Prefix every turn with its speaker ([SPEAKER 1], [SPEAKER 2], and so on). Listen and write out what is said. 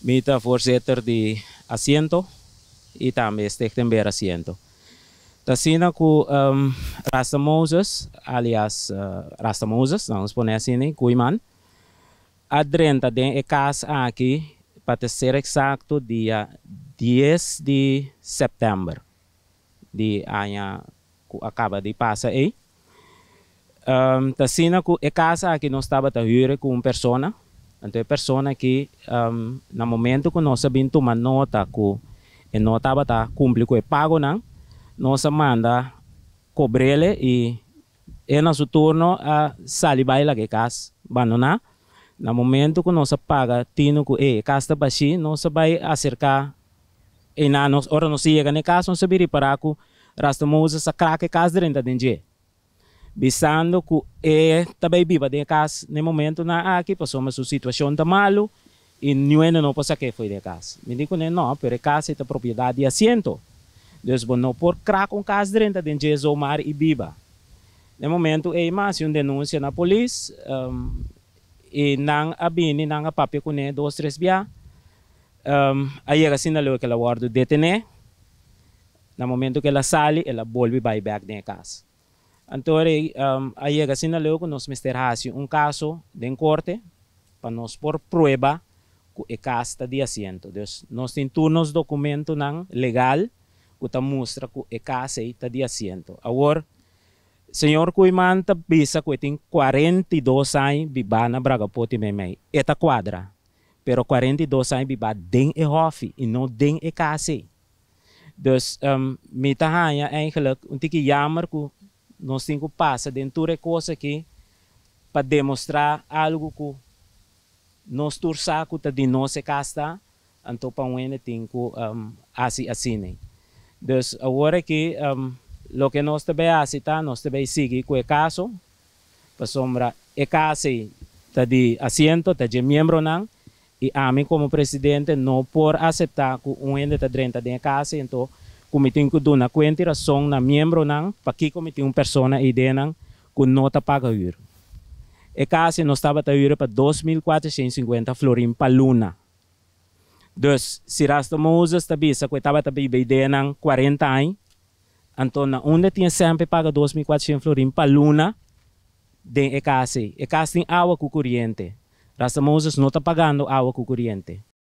[SPEAKER 1] Mi ta voorzitter di Asiento y tambe Stichting Beheer Asiento. Ta asina cu Rasta Moses, alias Rasta Moses, laga nos pone asina, Koeiman, a drenta den e cas aki, pa ta ser exacto dia 10 di september di aña cu a caba di pasa ey. Ta asina cu e cas aki nos tabata huur cu un persona. Anto e persona aki, na momento cu nos a bin tuma nota cu e no tabata cumpli cu e pagonan, nos a manda cobrele y e na su turno a sali bay laga e cas bandona. Na momento cu nos a paga tino cu e cas ta bashi, nos a bay acerca y na nos, ora nos yega na e cas, nos a bin ripara cu Rasta Moses a kraak e cas drenta den dje, bisando cu e ta bay biba den e cas na e momentonan aki pasobra su situacion ta malo y niun no por saca fo'i den e cas. Mi di cune: "No, pero e cas ta propiedad di Asiento. Dus bo no por kraak un cas drenta den dje zomaar y biba." Na e momento ey m'a haci un denuncia na polis y nan a bini, nan a papia cune dos, tres bia. A yega asina leu cu el a wordo detene. Na momento cu el a sali, el a bolbe bay back den e cas. Anto a yega asina leu cu nos mester haci un caso den corte pa nos por prueba cu e cas ta di Asiento. Dus nos tin tur nos documentonan legal cu ta mustra cu e cas ta di Asiento. Awor, señor Koeiman ta bisa cu tin 42 aña biba na Bragapoti meimei. E ta cuadra. Pero 42 aña biba den e hofi y no den e cas. Dus mi ta haya eigenlijk un tiki jammer cu nos tin cu pasa den tur e cos aki pa demostra algo cu nos tur sa cu ta di nos e cas ta, anto pa un tin cu haci asina. Dus awor aki loke nos ta bay haci ta, nos ta bay sigui cu e caso, pasobra e cas ta di Asiento, ta di miembronan, y ami como presidente no por acepta cu un hende ta drenta den cas, anto cu mi tin cu duna cuenta y rason na miembronan pakico mi tin un persona eyden cu no ta paga huur. E cas nos tabata huur pa 2.450 florin pa luna. Dus, si Rasta Moses ta bisa cu tabata biba eyden 40 aña, anto na unda tin semper paga 2.400 florin pa luna den e cas. E cas tin awa cu coriente. Rasta Moses no ta pagando awa cu coriente.